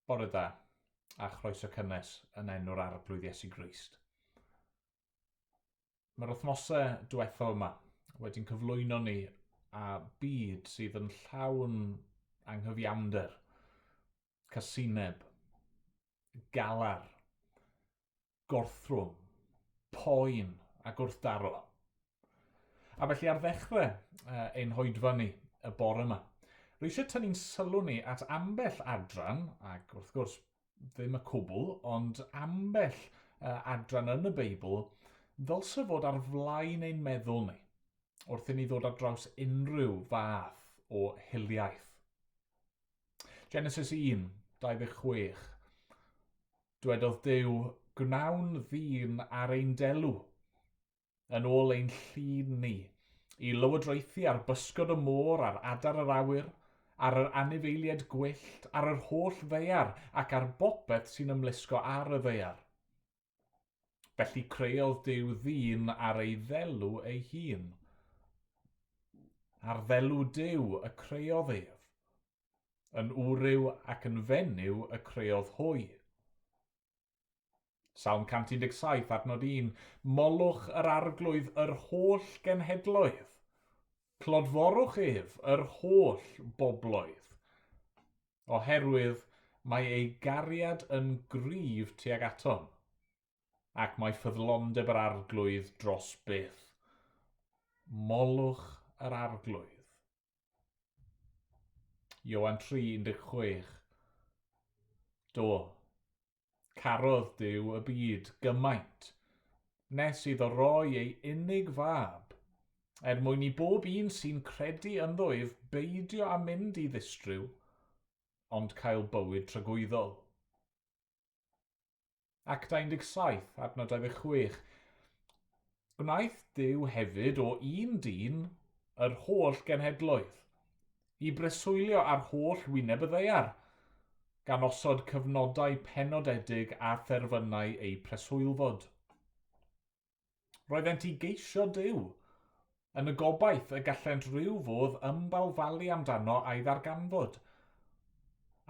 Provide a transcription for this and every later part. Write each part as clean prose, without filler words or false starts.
Bore da, a chroeso cynnes yn enw'r Arglwydd Iesu Grist. Mae'r wythnosau diwethaf yma wedi'n cyflwyno ni a byd sydd yn llawn anghyfiawnder, casineb, galar, gorthrwm, poen a gwrthdaro. A felly ar ddechrau ein hoedfa ni y bore yma, rwy eisiau tynnu'n sylw ni at ambell adran, ac wrth gwrs ddim y cwbl, ond ambell adran yn y Beibl ddylse fod ar flaen ein meddwl ni wrth i ni ddod ar draws unrhyw fath o hiliaeth. Genesis 1, 26. Dwedodd Duw, Gwnawn ddyn ar ein delw, yn ôl ein llun ni, i lywodraethu ar bysgod y môr, ar adar yr awyr, ar yr anifeiliaid gwyllt, ar yr holl ddaear, ac ar bopeth sy'n ymlusgo ar y ddaear. Felly creodd Duw ddyn ar ei ddelw ei hun. Ar ddelw Duw y creodd ef. Yn wryw ac yn fenyw y creodd hwy. Salm 117, adnod 1, Molwch yr Arglwydd yr holl genhedloedd. Clodforwch ef yr holl bobloedd. Oherwydd mae ei gariad yn gryf tuag atom, ac mae ffyddlondeb yr Arglwydd dros byth. Molwch yr Arglwydd. Ioan 3:16. Do, carodd Duw y byd gymaint, nes iddo roi ei unig fab, er mwyn i bob un sy'n credu ynddo ef beidio â mynd i ddistryw, ond cael bywyd tragwyddol. Actau 17, adnod 26. Gwnaeth Duw hefyd o un dyn yr holl genhedloedd, i breswylio ar holl wyneb y ddaear, gan osod cyfnodau penodedig a therfynau eu preswylfod. Roeddent i geisio Duw, yn y gobaith y gallent ryw fodd ymbalfalu amdano a'i ddarganfod.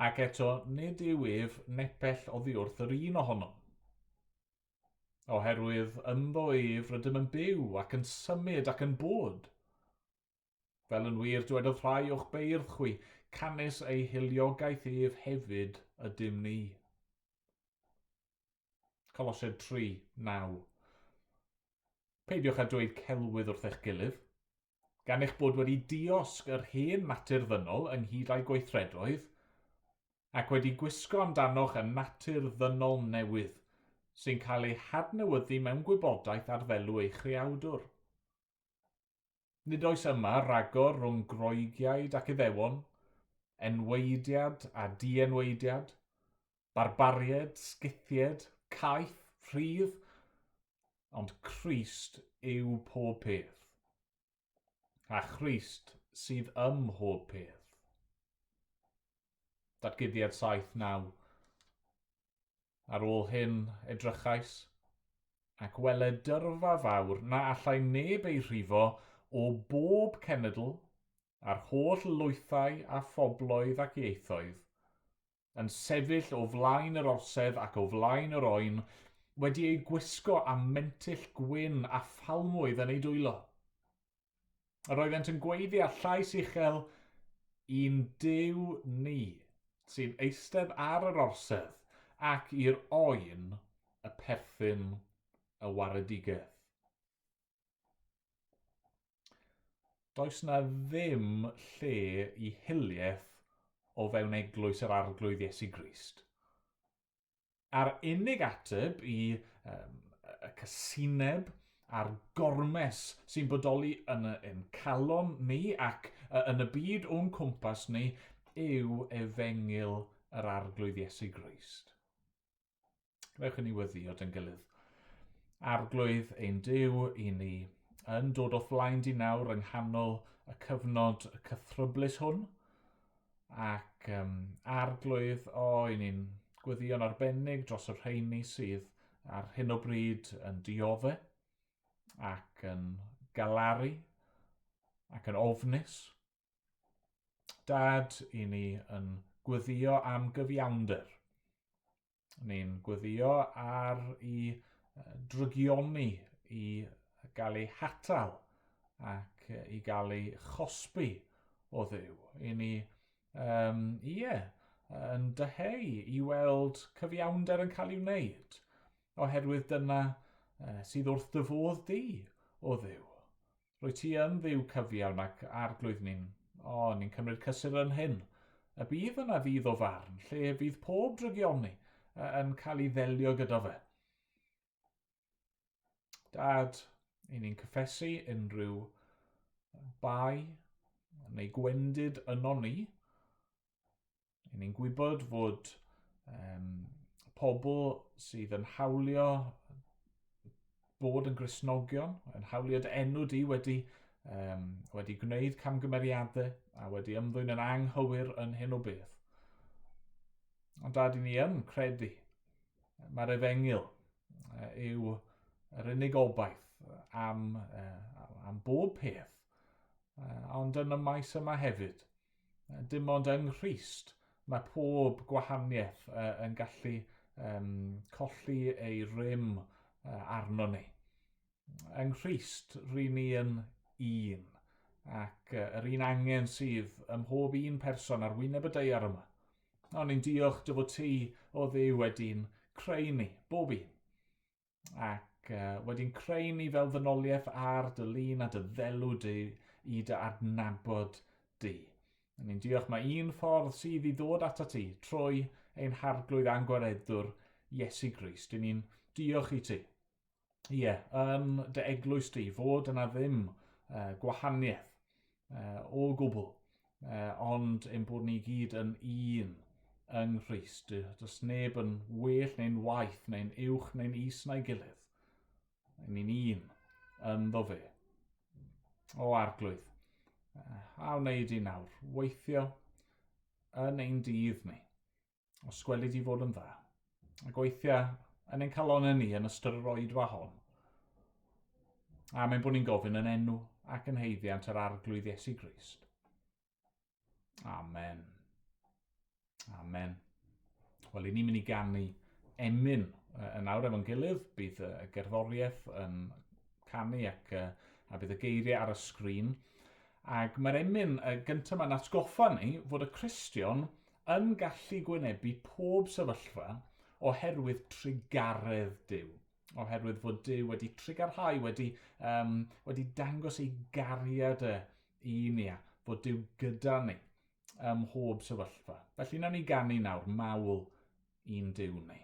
Ac eto, nid yw ef nepell oddi wrth yr un ohonom. Oherwydd ynddo ef rydym yn byw ac yn symud ac yn bod. Fel yn wir dywedodd rhai o'ch beirdd chwi, canys ei hiliogaeth ef hefyd ydym ni. Colosiaid 3, 9. Peidiwch â dweud celwydd wrth eich gilydd, gan eich bod wedi diosg yr hen natur ddynol ynghyd â'i gweithredoedd, ac wedi gwisgo amdanoch y natur ddynol newydd, sy'n cael ei hadnewyddu mewn gwybodaeth ar ddelw ei chreawdwr. Nid oes yma ragor rhwng Groegiaid ac Iddewon, enwaediad a dienwaediad, barbariaid, Scythiaid, caeth, rhydd, ond Crist yw pob peth, a Christ sydd ym mhob peth. Datguddiad 7, 9. Ar ôl hyn, edrychais, ac wele dyrfa fawr na allai neb ei rhifo o bob cenedl, a'r holl lwythau a phobloedd ac ieithoedd, yn sefyll o flaen yr orsedd ac o flaen yr oen, wedi eu gwisgo â mentyll gwyn a phalmwydd yn eu dwylo. Yr oeddent yn gweiddi â llais uchel, I'n Duw ni, sy'n eistedd ar yr orsedd, ac i'r oen y perthyn y waredigaeth. Does na ddim lle i hiliaeth o fewn eglwys yr Arglwydd Iesu Grist. A'r unig ateb i um, y casineb a'r gormes sy'n bodoli yn y, yn calon ni ac yn y byd o'n cwmpas ni yw efengyl yr Arglwydd Iesu Grist. Gwnewch i ni weddïo dy'n gilydd. Arglwydd ein Duw i ni yn dod o'th flaen di nawr yng nghanol y cyfnod cythryblus hwn, Ac um, Arglwydd, o, i ni'n gweddïo'n arbennig dros y rheini sydd ar hyn o bryd yn diodde ac yn galaru ac yn ofnus. Dad, i ni yn gweddio am gyfiawnder. Ni'n gweddio ar i drygioni i gael ei hatal ac i gael ei chosbi o Dduw. I ni, ie, yn dyheu i weld cyfiawnder yn cael ei wneud, oherwydd dyna sydd wrth dy fodd di, o Dduw. Rwyt ti yn Dduw cyfiawn ac arglwydd ni'n, o, ni'n cymryd cysur yn hyn. Y bydd yna ddydd o farn, lle fydd pob drygioni yn cael ei ddelio gyda fe. Dad, i ni'n cyffesu unrhyw bai neu gwendid yno ni. I ni'n gwybod fod pobl sydd yn hawlio bod yn Gristnogion, yn hawlio dy enw di wedi gwneud camgymeriadau a wedi ymddwyn yn anghywir yn hyn o beth. Ond dad, i ni yn credu mae'r efengyl yw yr unig obaith am bob peth. Ond yn y maes yma hefyd, Dim ond yng Nghrist mae pob gwahaniaeth yn gallu colli ei rym arno ni. Yng Nghrist, ry'n ni yn un, ac yr un angen sydd ym mhob un person ar wyneb y daear yma. Ond ni'n diolch dy fod ti o Dduw wedi'n creu ni, bob un. Ac wedi'n creu ni fel ddynoliaeth ar dy lun a dy ddelw di i dy adnabod di. A ni'n diolch mae un ffordd sydd i ddod atat ti trwy ein harglwydd a'n gwaredwr Iesu Grist. Dyn ni'n diolch i ti. Ie, yn dy eglwys di, fod yna ddim gwahaniaeth o gwbl, ond ein bod ni gyd yn un yng Nghrist. Does neb yn well neu'n waeth neu'n uwch neu'n is na'i gilydd. Ni'n un ynddo fe. O arglwydd, a wneud i nawr weithio yn ein dydd ni. Os gweli di fod yn dda. A gweithia yn ein calonau ni yn ystod yr oedfa hon. A mae'n bod ni'n gofyn yn enw ac yn haeddiant yr Arglwydd Iesu Grist. Amen. Amen. Wel, i ni'n mynd i ganu emyn yn awr efo'n gilydd. Bydd y gerddoriaeth yn canu ac a bydd y geiriau ar y sgrin. Ac mae'r emyn gyntaf yma'n atgoffa ni fod y Cristion yn gallu gwynebu pob sefyllfa oherwydd trugaredd Duw. Oherwydd fod Duw wedi trugarhau, wedi dangos ei gariad e i ni, a fod Duw gyda ni ym mhob sefyllfa. Felly nawn ni ganu nawr mawl i'n Duw ni.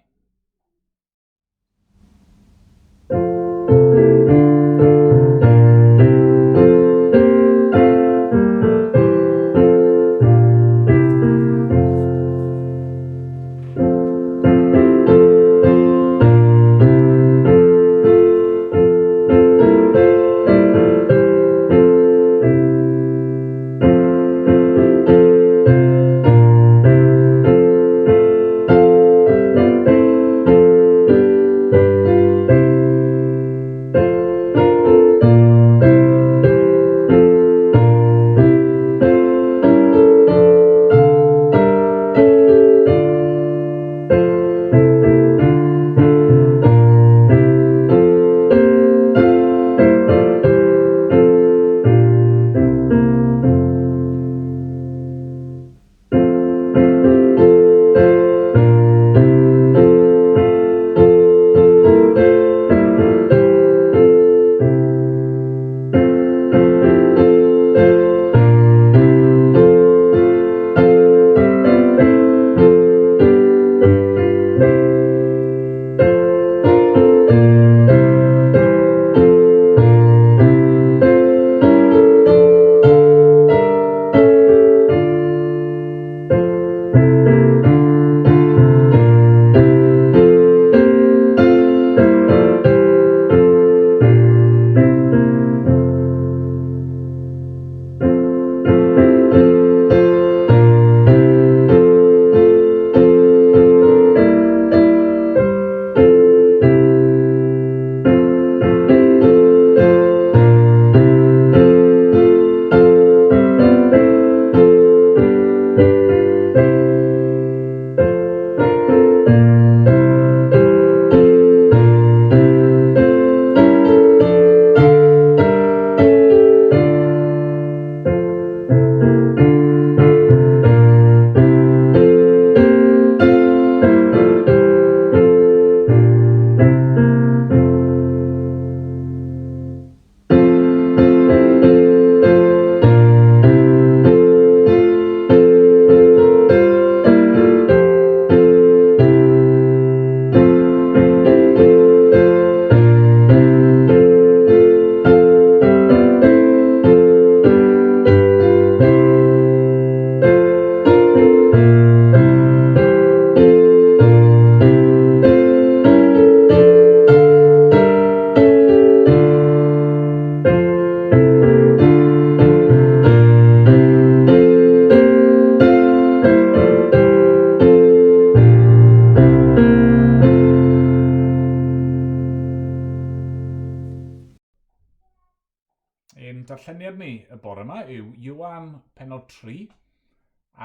darlleniad ni y bore yma yw Ioan penod 3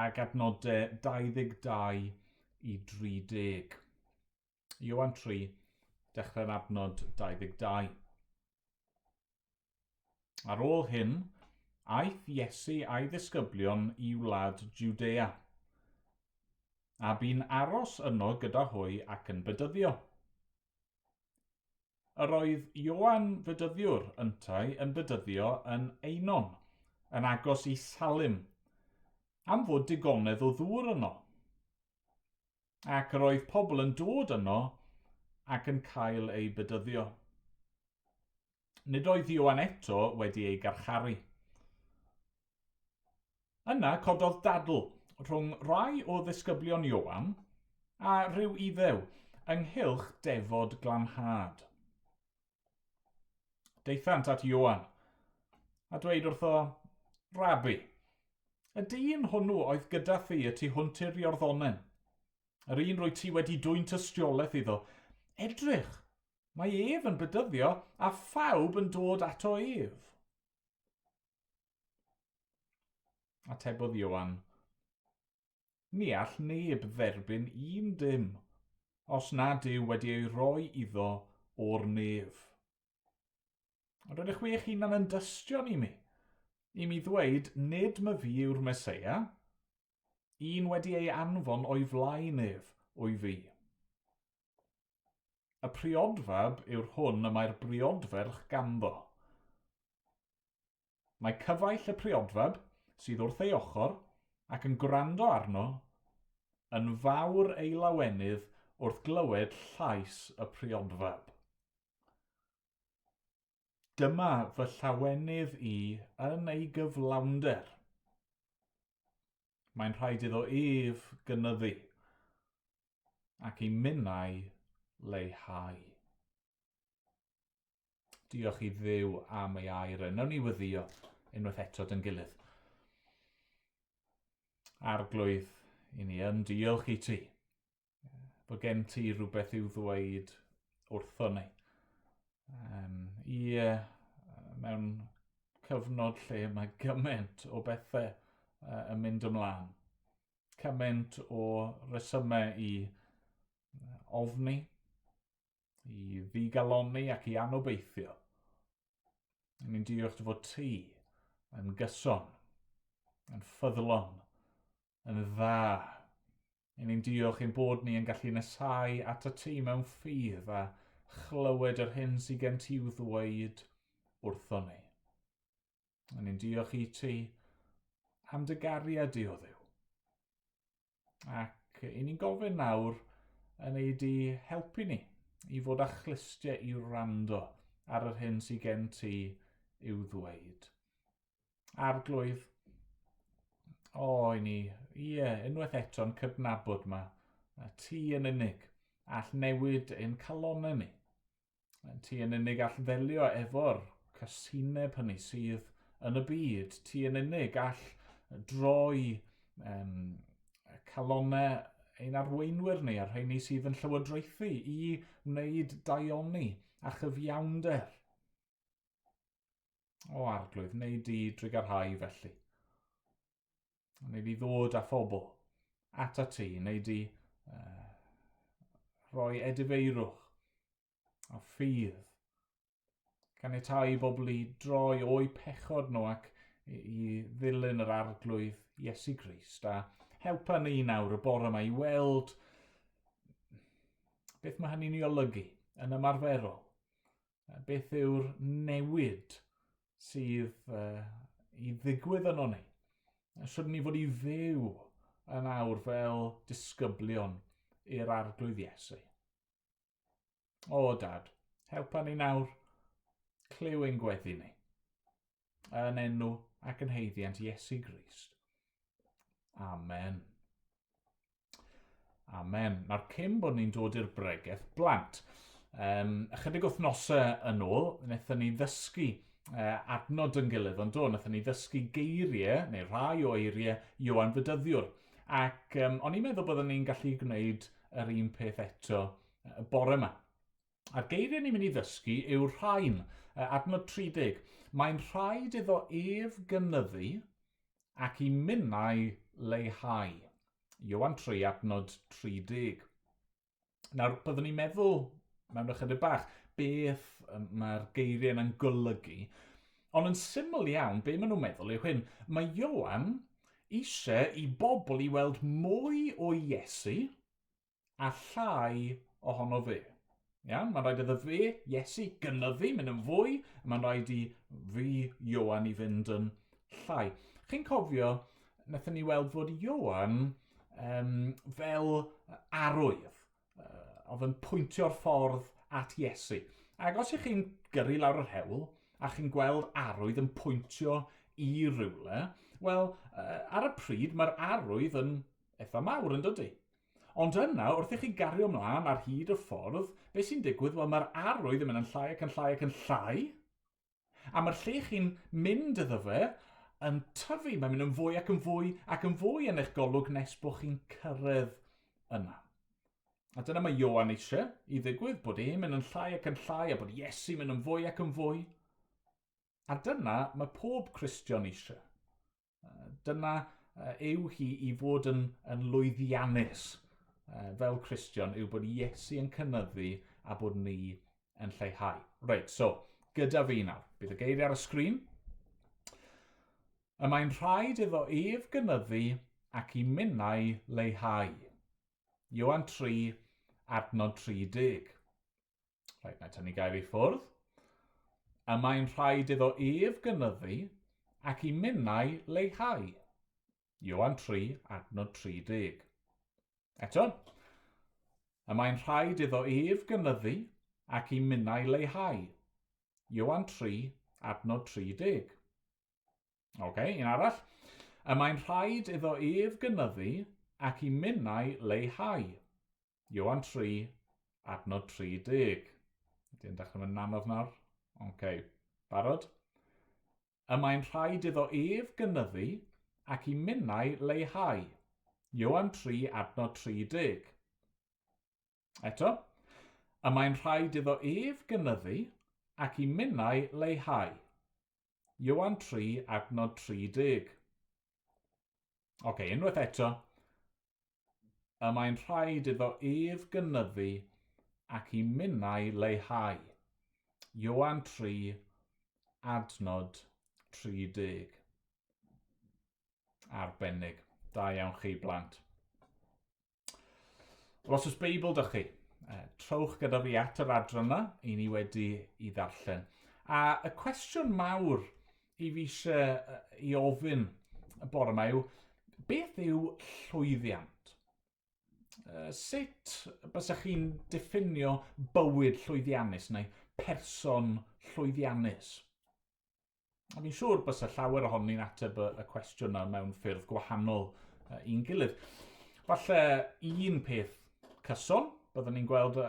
ac adnodau 22 i 30. Ioan 3, dechrau'n adnod 22. Ar ôl hyn, aeth Iesu a'i ddisgyblion i wlad Jwdea, a bu'n aros yno gyda hwy ac yn bedyddio. Yr oedd Ioan Fedyddiwr yntau yn bedyddio yn Einon, yn agos i Salim, am fod digonedd o ddŵr yno. Ac yr oedd pobl yn dod yno ac yn cael eu bedyddio. Nid oedd Ioan eto wedi ei garcharu. Yna cododd dadl rhwng rhai o ddisgyblion Ioan a rhyw Iddew ynghylch defod glanhad. Daethant at Ioan a dweud wrtho, Rabi, y dyn hwnnw oedd gyda thi y tu hwnt i'r Iorddonen, yr un rwy ti wedi dwyn tystiolaeth iddo, edrych, mae ef yn bedyddio a phawb yn dod ato ef. Atebodd Ioan, Ni all neb dderbyn un dim os nad yw wedi ei roi iddo o'r nef. Ond rydych chwi eich hunan yn dystion i mi, i mi ddweud nid my fi yw'r Meseia, un wedi ei anfon o'i flaen ef o'i fi. Y priodfab yw'r hwn y mae'r briodferch ganddo. Mae cyfaill y priodfab, sydd wrth ei ochr, ac yn gwrando arno, yn fawr ei lawenydd wrth glywed llais y priodfab. Dyma fy llawenydd i yn ei gyflawnder. Mae'n rhaid iddo ef gynyddu, ac i minnau leihau. Diolch i Dduw am ei air e. Nawn ni wyddio unwaith eto dyn gilydd. Arglwydd, i ni yn diolch i ti. Bod gen ti rhywbeth i'w ddweud wrtho ni. Um, ie, mewn cyfnod lle mae gymaint o bethau uh, yn mynd ymlaen. Cymaint o resymau i ofni, i ddigalonni ac i anobeithio. Ni'n diolch dy fod ti yn gyson, yn ffyddlon, yn dda. Ni'n diolch ein bod ni yn gallu nesau at y ti mewn ffydd a chlywed yr hyn sydd gen ti i'w ddweud wrtho ni. A ni'n diolch i ti am dy gariad di o Dduw. Ac i ni'n gofyn nawr yn ei di helpu ni i fod â chlustiau i wrando ar yr hyn sydd gen ti i'w ddweud. Arglwydd, o, i ni, ie, unwaith eto'n cydnabod ma, ti yn unig all newid ein calonau ni. Ti yn unig all ddelio efo'r casineb hynny sydd yn y byd. Ti yn unig all droi um, calonau ein arweinwyr ni a'r rheini sydd yn llywodraethu i wneud daioni a chyfiawnder. O arglwydd, neu di drugarhau felly. Neu di ddod â phobl at a ti, neu di uh, rhoi edifeirwch a ffydd. Caniatáu i bobl i droi o'u pechod nhw ac i ddilyn yr arglwydd Iesu Grist. A helpa ni nawr y bore yma i weld beth mae hynny'n ei olygu yn ymarferol. Beth yw'r newid sydd uh, i ddigwydd yno ni. Sut ni fod i fyw yn awr fel disgyblion i'r arglwydd Iesu. O, Dad, helpa ni nawr. Clyw ein gweddi ni. Yn enw ac yn heiddiant Iesu Grist. Amen. Amen. Nawr, cyn bod ni'n dod i'r bregeth blant, um, ychydig wythnosau yn ôl, wnaethon ni ddysgu uh, adnod yn gilydd, ond do, wnaethon ni ddysgu geiriau, neu rhai o eiriau, Ioan Fydyddiwr. Ac um, o'n i'n meddwl byddwn ni'n gallu gwneud yr un peth eto y bore yma. A'r geiriau ni'n mynd i ddysgu yw'r rhain. Adnod 30. Mae'n rhaid iddo ef gynyddu ac i minnau leihau. Ioan 3, adnod 30. Nawr, byddwn ni'n meddwl mewn ychydig bach beth mae'r geiriau yna'n golygu, ond yn syml iawn, be maen nhw'n meddwl yw hyn. Mae Ioan eisiau i bobl i weld mwy o Iesu a llai ohono fe. Iawn? Mae'n rhaid iddo fe, Iesu, gynyddu, mynd yn fwy, a mae'n rhaid i fi, Ioan, i fynd yn llai. Chi'n cofio, wnaethon ni weld fod Ioan um, fel arwydd, oedd yn pwyntio'r ffordd at Iesu. Ac os ych chi'n gyrru lawr yr hewl a chi'n gweld arwydd yn pwyntio i rywle, wel, ar y pryd mae'r arwydd yn eitha mawr yn dydy? Ond yna, wrth i chi gario mlaen ar hyd y ffordd, beth sy'n digwydd? Wel, mae'r arwydd yn mynd yn llai ac yn llai ac yn llai, a mae'r lle chi'n mynd iddo fe yn tyfu. Mae'n mynd yn fwy ac yn fwy ac yn fwy yn eich golwg nes bod chi'n cyrraedd yna. A dyna mae Ioan eisiau i ddigwydd, bod e'n mynd yn llai ac yn llai a bod Iesu'n mynd yn fwy ac yn fwy. A dyna mae pob Cristion eisiau. Dyna yw hi i fod yn, yn lwyddiannus fel Cristion, yw bod Iesu yn cynyddu a bod ni yn lleihau. Reit, so, gyda fi nawr. Bydd y geiriau ar y sgrin. Y mae'n rhaid iddo ef gynyddu ac i minnau leihau. Ioan 3, adnod 30. Rhaid, na tynnu gair i ffwrdd. Y mae'n rhaid iddo ef gynyddu ac i minnau leihau. Ioan 3, adnod 30. Eto, y mae'n rhaid iddo ef gynyddu ac i minnau leihau. Ioan 3, adnod 30. Oce, un arall. Y mae'n rhaid iddo ef gynyddu ac i minnau leihau. Ioan 3, adnod 30. Ydy yn dechrau mynd anodd nawr? Oce, okay. Barod? Y mae'n rhaid iddo ef gynyddu ac i minnau leihau. Ioan 3, adnod 30. Eto, y mae'n rhaid iddo ef gynyddu ac i minnau leihau. Ioan 3, adnod 30. Oce, okay, unwaith eto, Y mae'n rhaid iddo ef gynyddu ac i minnau leihau. Ioan 3, adnod 30. Arbennig. Da iawn chi, blant. Wel, os oes Beibl da chi, trowch gyda fi at yr adran yna i ni wedi i ddarllen. A y cwestiwn mawr i fi eisiau i ofyn y bore yma yw, beth yw llwyddiant? Sut bysach chi'n diffinio bywyd llwyddiannus neu person llwyddiannus? A fi'n siŵr bysa llawer ohon ni'n ateb y, y cwestiwn yna mewn ffyrdd gwahanol i'n gilydd. Falle un peth cyson byddwn ni'n gweld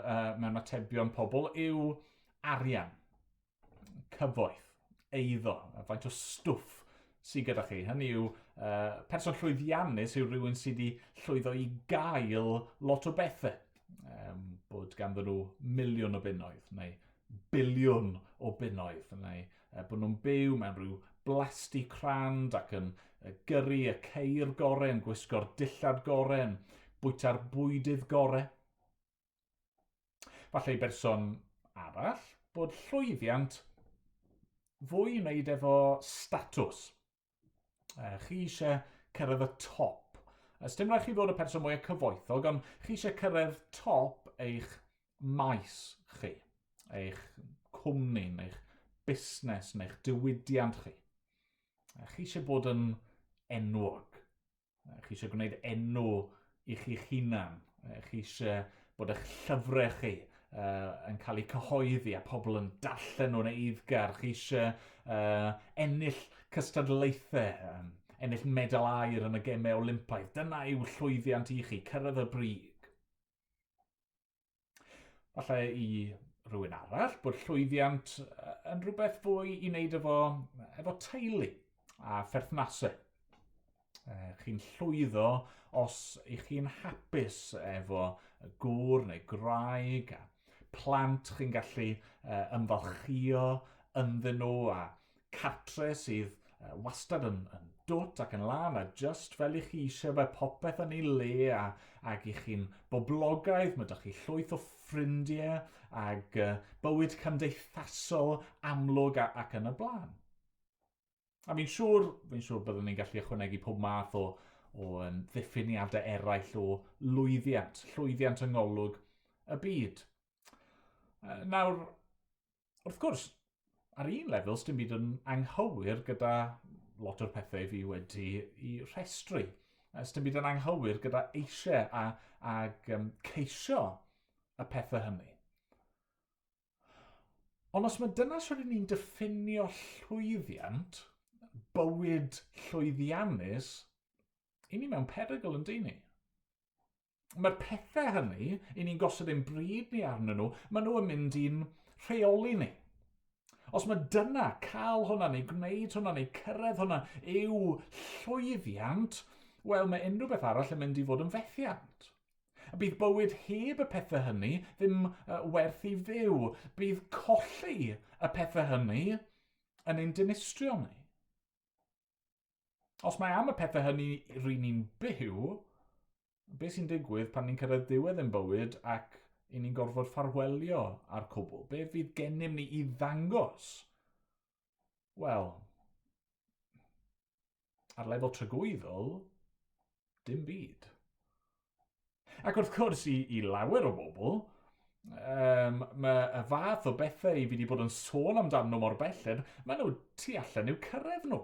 mewn atebion pobl yw arian. Cyfoeth, eiddo, a faint o stwff sydd gyda chi. Hynny yw, person llwyddiannus yw rhywun sydd wedi llwyddo i gael lot o bethau. Um, bod ganddyn nhw miliwn o bunnoedd, neu biliwn o bunnoedd, neu bod nhw'n byw mewn rhyw blasty crand ac yn gyrru y ceir gorau, yn gwisgo'r dillad gorau, yn bwyta'r bwydydd gorau. Falle i berson arall bod llwyddiant fwy i wneud efo statws. Chi eisiau cyrraedd y top. Ys dim rhaid chi fod y person mwyaf cyfoethog, ond chi eisiau cyrraedd top eich maes chi, eich cwmni, neu'ch busnes, neu'ch diwydiant chi. Chi eisiau bod yn enwog. Chi eisiau gwneud enw i chi'ch hunan. Chi eisiau bod eich llyfrau chi uh, yn cael eu cyhoeddi a pobl yn darllen nhw'n eiddgar. Chi eisiau uh, ennill cystadlaethau, um, ennill medal aur yn y gemau Olympaidd. Dyna yw llwyddiant i chi, cyrraedd y brig. Falle i rhywun arall bod llwyddiant yn rhywbeth fwy i wneud efo, efo teulu a pherthnasau. Chi'n llwyddo os ych chi'n hapus efo gŵr neu gwraig a plant chi'n gallu ymfalchïo ynddyn nhw a cartre sydd wastad yn, yn dwt ac yn lân a just fel i chi eisiau fe popeth yn ei le a, ac i chi'n boblogaidd, mae dych chi llwyth o ffrindiau ag bywyd cymdeithasol amlwg a, ac yn y blaen. A fi'n siŵr, fi'n siŵr byddwn ni'n gallu ychwanegu pob math o, o um, ddiffiniadau eraill o lwyddiant, llwyddiant yng ngolwg y byd. Nawr, wrth gwrs, ar un lefel, sdim byd yn anghywir gyda lot o'r pethau fi wedi i rhestru. Sdim byd yn anghywir gyda eisiau a, ag um, ceisio y pethau hynny. Ond os mae dyna sut ni'n diffinio llwyddiant, bywyd llwyddiannus, i ni mewn perygl yn dyn ni. Mae'r pethau hynny, i ni'n gosod ein bryd ni arnyn nhw, maen nhw yn mynd i'n rheoli ni. Os mae dyna, cael hwnna neu gwneud hwnna neu cyrraedd hwnna yw llwyddiant, wel mae unrhyw beth arall yn mynd i fod yn fethiant. A bydd bywyd heb y pethau hynny ddim werth i fyw. Bydd colli y pethau hynny yn ein dinistrio ni. Os mae am y pethau hynny ry'n ni'n byw, beth sy'n digwydd pan ni'n cyrraedd diwedd ein bywyd ac i ni'n gorfod ffarwelio â'r cwbl? Be fydd gennym ni i ddangos? Wel, ar lefel tragwyddol, dim byd. Ac wrth gwrs, i, i lawer o bobl, um, mae y fath o bethau i fi wedi bod yn sôn amdano nhw mor belled, maen nhw tu allan i'w cyrraedd nhw.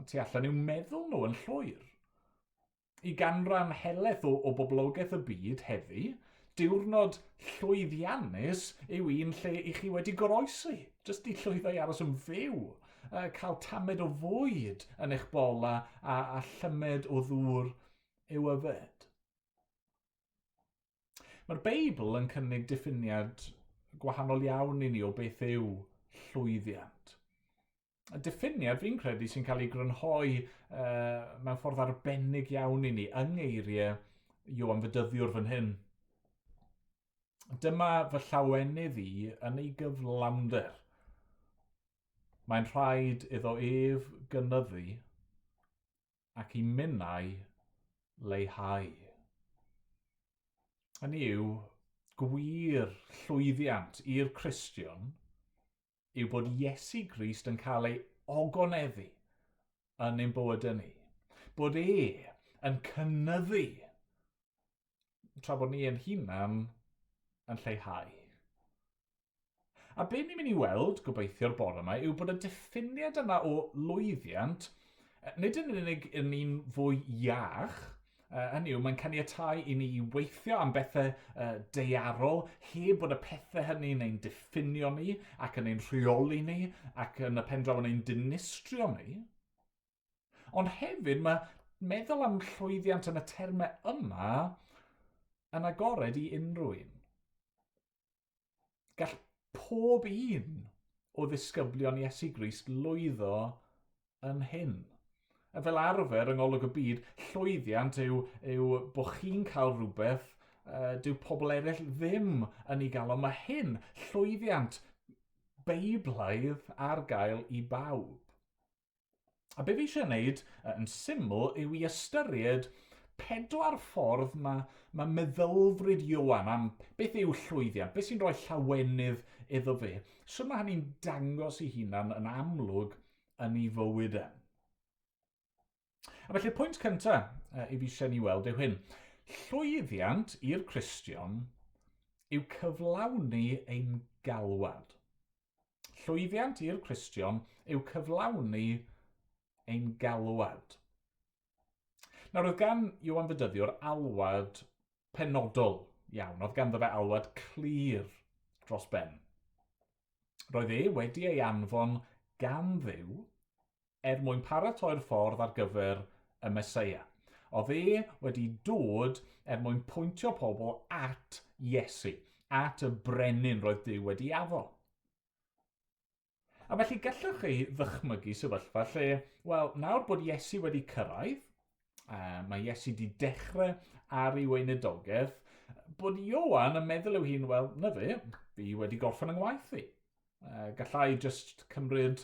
Tu allan i'w meddwl nhw yn llwyr. I ganran helaeth o, o boblogaeth y byd heddi, diwrnod llwyddiannus yw un lle i chi wedi goroesi, jyst i llwyddo i aros yn fyw, uh, cael tamed o fwyd yn eich bol a, a, a llymed o ddŵr i'w yfed. Mae'r Beibl yn cynnig diffiniad gwahanol iawn i ni o beth yw llwyddiant. Y diffiniad fi'n credu sy'n cael ei grynhoi uh, mewn ffordd arbennig iawn i ni yng ngeiriau Ioan Fedyddiwr fan hyn. Dyma fy llawenydd i yn ei gyflawnder. Mae'n rhaid iddo ef gynyddu ac i minnau leihau. Hynny yw, gwir llwyddiant i'r Cristion yw bod Iesu Grist yn cael ei ogoneddu yn ein bywydau ni. Bod e yn cynyddu tra bod ni yn hunan yn lleihau. A be ni'n mynd i weld, gobeithio'r bore yma, yw bod y diffiniad yna o lwyddiant, nid yn unig yn un fwy iach, hynny yw, mae'n caniatáu i ni i weithio am bethau daearol heb bod y pethau hynny'n ein diffinio ni ac yn ein rheoli ni ac yn y pen draw yn ein dinistrio ni. Ond hefyd mae meddwl am llwyddiant yn y termau yma yn agored i unrhyw un. Gall pob un o ddisgyblion Iesu Grist lwyddo yn hyn. A fel arfer, yng ngolwg y byd, llwyddiant yw, yw bod chi'n cael rhywbeth uh, dyw pobl eraill ddim yn ei gael. Ond mae hyn, llwyddiant beiblaidd ar gael i bawb. A be fi eisiau gwneud yn syml yw i ystyried pedwar ffordd mae, mae meddylfryd Ioan am beth yw llwyddiant, beth sy'n rhoi llawenydd iddo fe. Sut mae hynny'n dangos ei hunan yn amlwg yn ei fywyd e. A felly'r pwynt cyntaf i fi eisiau ni weld yw hyn. Llwyddiant i'r Cristion yw cyflawni ein galwad. Llwyddiant i'r Cristion yw cyflawni ein galwad. Nawr, oedd gan Ioan Fedyddiwr alwad penodol iawn. Oedd ganddo fe alwad clir dros ben. Roedd e wedi ei anfon gan Dduw er mwyn paratoi'r ffordd ar gyfer y Meseia. Oedd e wedi dod er mwyn pwyntio pobl at Iesu, at y brenin roedd Duw wedi addo. A felly gallwch chi ddychmygu sefyllfa lle, wel, nawr bod Iesu wedi cyrraedd, uh, mae Iesu wedi dechrau ar ei weinidogaeth, Bod Ioan yn meddwl i'w hun, wel, na fe, fi wedi gorffen yng ngwaith i. Gallai just cymryd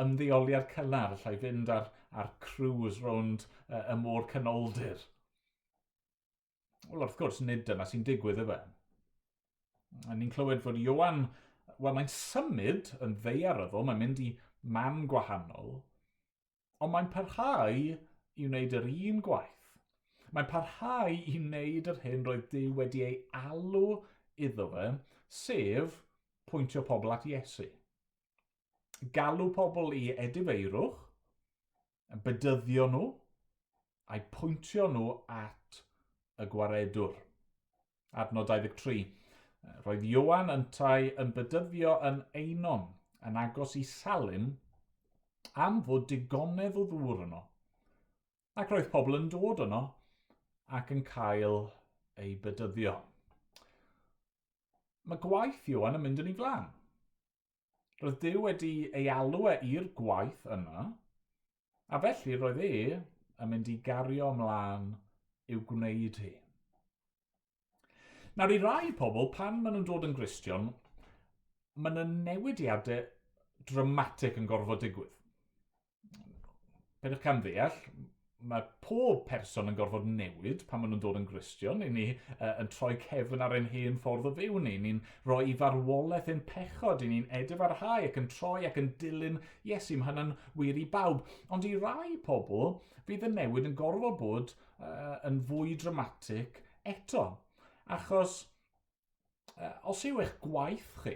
ymddeoliad cynnar, allai fynd ar, ar cruise rownd y môr canoldir. Wel, wrth gwrs, nid dyna sy'n digwydd yfe. A ni'n clywed fod Ioan, wel, mae'n symud yn ddaearyddol, mae'n mynd i man gwahanol, ond mae'n parhau i wneud yr un gwaith. Mae'n parhau i wneud yr hyn roedd Duw wedi ei alw iddo fe, sef pwyntio pobl at Iesu. Galw pobl i edifeirwch, bedyddio nhw, a'u pwyntio nhw at y gwaredwr. Adnod 23. Roedd Ioan yntau yn bedyddio yn Einon, yn agos i Salim, am fod digonedd o ddŵr yno. Ac roedd pobl yn dod yno ac yn cael eu bedyddio. Mae gwaith Ioan yn mynd yn ei flaen. Roedd Duw wedi ei alw e i'r gwaith yna, a felly roedd e yn mynd i gario ymlaen i'w gwneud hi. Nawr i rai pobl, pan maen nhw'n dod yn Gristion, mae yna newidiadau dramatig yn gorfod digwydd. Peidiwch camddeall, mae pob person yn gorfod newid pan maen nhw'n dod yn Gristion. I ni yn troi cefn ar ein hen ffordd o fyw ni. Ni'n rhoi i farwolaeth ein pechod. I ni'n edifarhau ac yn troi ac yn dilyn Iesu. Mae hynny'n wir i bawb. Ond i rai pobl, fydd y newid yn gorfod bod yn fwy dramatig eto. Achos os yw eich gwaith chi,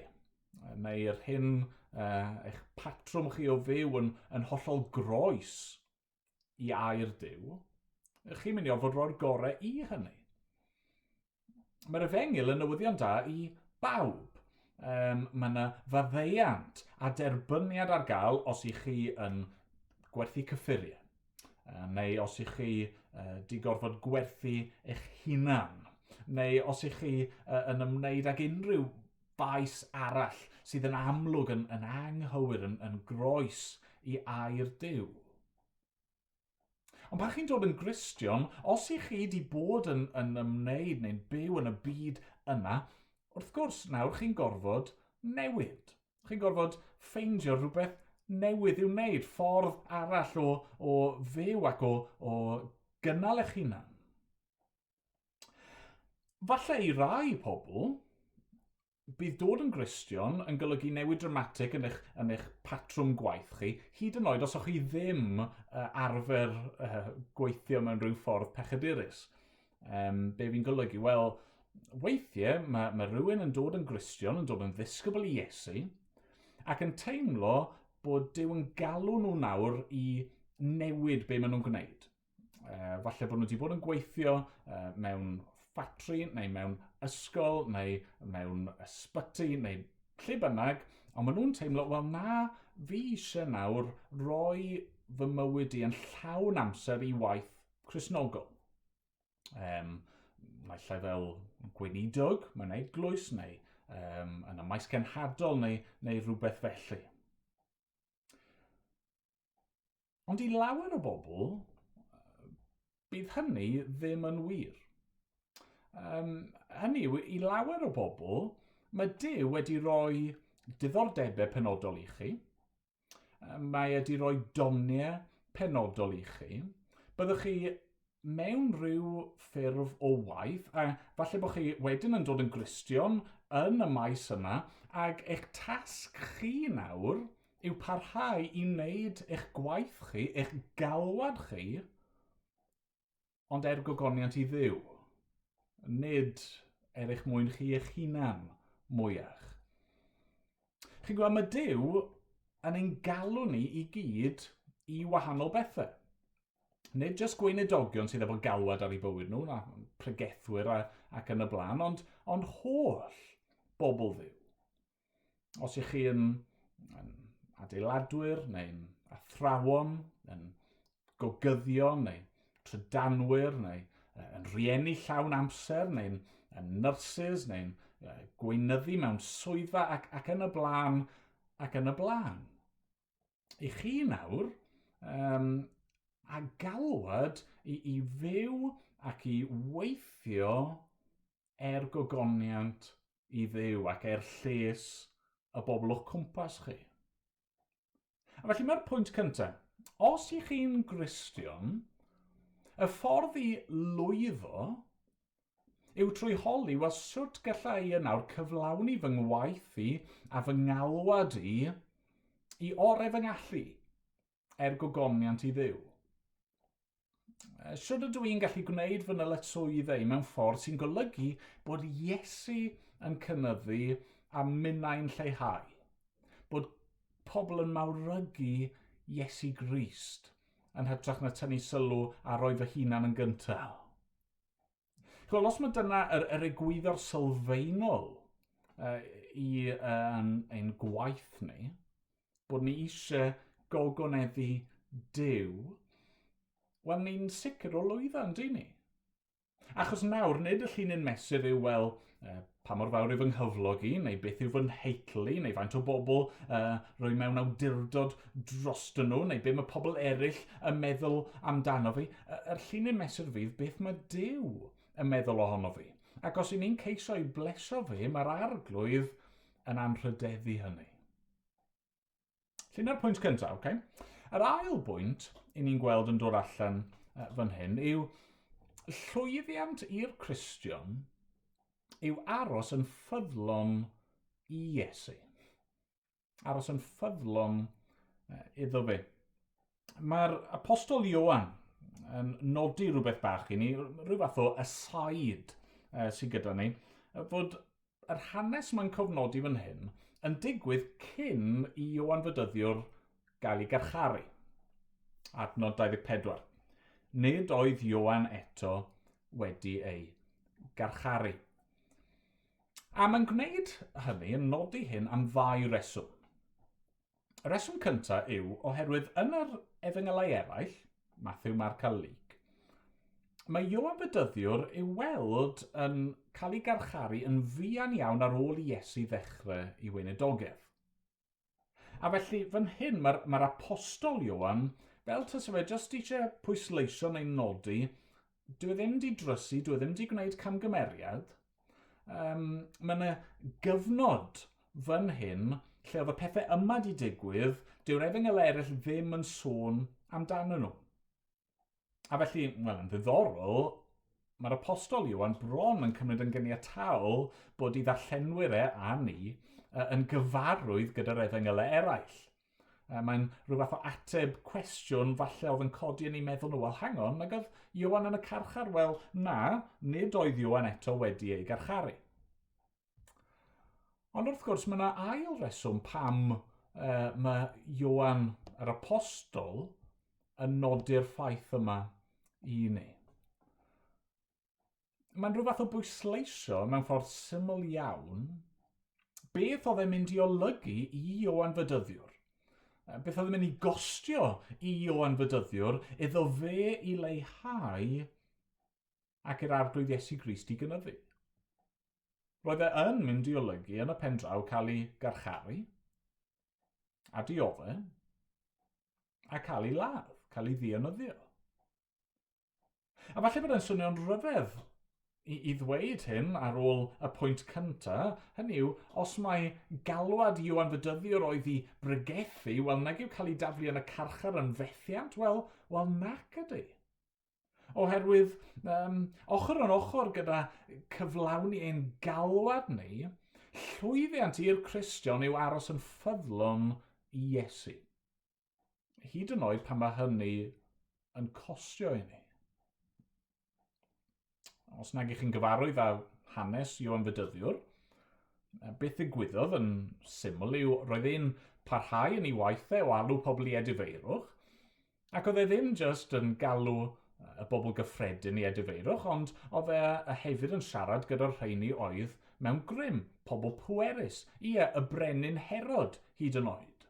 neu'r hyn, eich patrwm chi o fyw yn, yn hollol groes i air Duw, chi'n mynd i orfod rhoi'r gorau i hynny. Mae'r efengyl yn newyddion da i bawb. Um, mae yna faddeuant a derbyniad ar gael os i chi yn gwerthu cyffuriau, neu os i chi di gorfod gwerthu eich hunan, neu os i chi yn ymwneud ag unrhyw faes arall sydd yn amlwg yn, yn anghywir, yn, yn groes i air Duw. Ond pan chi'n dod yn Gristion, os i chi wedi bod yn, yn ymwneud neu'n byw yn y byd yna, wrth gwrs nawr chi'n gorfod newid. Chi'n gorfod ffeindio rhywbeth newydd i'w wneud, ffordd arall o, o fyw ac o, o gynnal eich hunan. Falle i rai pobl, bydd dod yn Gristion yn golygu newid dramatig yn eich, yn eich patrwm gwaith chi, hyd yn oed os o'ch chi ddim uh, arfer uh, gweithio mewn rhyw ffordd pechadurus. Um, be fi'n golygu? Wel, weithiau mae, mae rhywun yn dod yn Gristion, yn dod yn ddisgybl i Iesu, ac yn teimlo bod Duw yn galw nhw nawr i newid be maen nhw'n gwneud. Uh, falle bod nhw wedi bod yn gweithio uh, mewn ffatri neu mewn ysgol neu mewn ysbyty neu lle bynnag, ond maen nhw'n teimlo, wel na, fi eisiau nawr roi fy mywyd i yn llawn amser i waith Cristnogol. Um, naill ai fel gweinidog mewn eglwys neu um, yn y maes cenhadol neu, neu rhywbeth felly. Ond i lawer o bobl, bydd hynny ddim yn wir. Um, hynny yw, i lawer o bobl, mae Duw wedi rhoi diddordebau penodol i chi, Mae wedi rhoi doniau penodol i chi. Byddwch chi mewn rhyw ffurf o waith, a falle bod chi wedyn yn dod yn Gristion yn y maes yna, ac eich tasg chi nawr yw parhau i wneud eich gwaith chi, eich galwad chi, ond er gogoniant i Dduw, nid er eich mwyn chi eich hunan mwyach. Chi'n gweld, mae Duw yn ein galw ni i gyd i wahanol bethau. Nid jyst gweinidogion sydd efo galwad ar eu bywyd nhw, na pregethwyr a, ac yn y blaen, ond, ond holl bobl Dduw. Os ych chi yn, yn adeiladwyr neu'n athrawon, yn gogyddion neu trydanwyr neu yn rhieni llawn amser neu'n yn nyrsys neu'n gweinyddu mewn swyddfa ac, ac yn y blaen ac yn y blaen. I chi nawr, um, a galwad i, i fyw ac i weithio er gogoniant i Dduw ac er lles y bobl o'ch cwmpas chi. A felly mae'r pwynt cyntaf. Os ych chi'n Gristion, y ffordd i lwyddo yw trwy holi, wel, sut galla i yn nawr cyflawni fy ngwaith i a fy ngalwad i i orau fy ngallu er gogoniant i Dduw? Sut ydw i'n gallu gwneud fy nyletswyddau mewn ffordd sy'n golygu bod Iesu yn cynyddu a minnau'n lleihau? Bod pobl yn mawrygu Iesu Grist yn hytrach na tynnu sylw a rhoi fy hunan yn gyntaf. Wel, os mae dyna yr egwyddor sylfaenol i ein gwaith ni, bod ni eisiau gogoneddu Duw, wel, ni'n sicr o lwyddo, yn dyn ni? Achos nawr, nid y llinyn mesur yw, wel, pa mor fawr yw fy nghyflog i, neu beth yw fy nheitl i, neu faint o bobl rwy mewn awdurdod drostyn nhw, neu beth mae pobl eraill yn meddwl amdano fi. Yr llinyn mesur fydd beth mae Duw yn meddwl ohono fi. Ac os y'n ni'n ceisio i blesio fe, mae'r Arglwydd yn anrhydeddu hynny. Felly dyna'r pwynt cyntaf, okay? Yr ail bwynt i ni'n gweld yn dod allan fan hyn yw llwyddiant i'r Cristion yw aros yn ffyddlon i Iesu. Aros yn ffyddlon iddo fe. Mae'r apostol Ioan yn nodi rhywbeth bach i ni, rhyw fath o aside sydd gyda ni, fod yr hanes mae'n cofnodi fan hyn yn digwydd cyn i Ioan Fedyddiwr gael ei garcharu. Adnod 24. Nid oedd Ioan eto wedi ei garcharu. A mae'n gwneud hynny, yn nodi hyn am ddau reswm. Y rheswm cyntaf yw oherwydd yn yr efengylau eraill, Matthew, Mark a Luke, mae Ioan Fedyddiwr i'w weld yn cael ei garcharu yn fuan iawn ar ôl i Iesu ddechrau ei weinidogaeth. A felly, fan hyn, mae'r mae apostol Ioan, fel tase fe jyst eisiau pwysleisio neu nodi, dwi e ddim di drysu, dwi e ddim di gwneud camgymeriad. Mae yna gyfnod fan hyn lle oedd y pethau yma di digwydd, dyw'r efengylau eraill ddim yn sôn amdanyn nhw. A felly, wel, yn ddiddorol, mae'r apostol Ioan bron yn cymryd yn gyniataol bod i ddarllenwyr e a ni yn gyfarwydd gyda'r efengylau eraill. Mae'n rhyw fath o ateb cwestiwn falle oedd yn codi yn eu meddwl nhw, wel hang on, nag oedd Ioan yn y carchar? Wel, na, nid oedd Ioan eto wedi ei garcharu. Ond wrth gwrs, mae yna ail reswm pam mae Ioan yr Apostol yn nodi'r ffaith yma i ni. Mae'n rhyw fath o bwysleisio mewn ffordd syml iawn beth oedd e'n mynd i olygu i Ioan Fedyddiwr. Beth oedd e'n mynd i gostio i Ioan Fedyddiwr iddo fe i leihau ac i'r Arglwydd Iesu Grist i gynyddu. Roedd e yn mynd i olygu yn y pen draw cael ei garcharu a diodde a cael ei ladd, cael ei ddienyddio. A falle bod e'n swnio'n rhyfedd i ddweud hyn ar ôl y pwynt cyntaf, hynny yw, os mae galwad Ioan Fedyddiwr oedd i bregethu, wel nag yw cael ei daflu yn y carchar yn fethiant? Wel, wel nac ydy. Oherwydd, ochr yn ochr gyda cyflawni ein galwad ni, llwyddiant i'r Cristion yw aros yn ffyddlon i Iesu. Hyd yn oed pan mae hynny yn costio i ni. Os nag ych chi'n gyfarwydd â hanes Ioan Fedyddiwr, beth ddigwyddodd yn syml yw roedd e'n parhau yn ei waith e o alw pobl i edifeirwch, ac oedd e ddim jyst yn galw y bobl gyffredin i edifeirwch, ond oedd e hefyd yn siarad gyda'r rheini oedd mewn grym, pobl pwerus, ie, y brenin Herod hyd yn oed.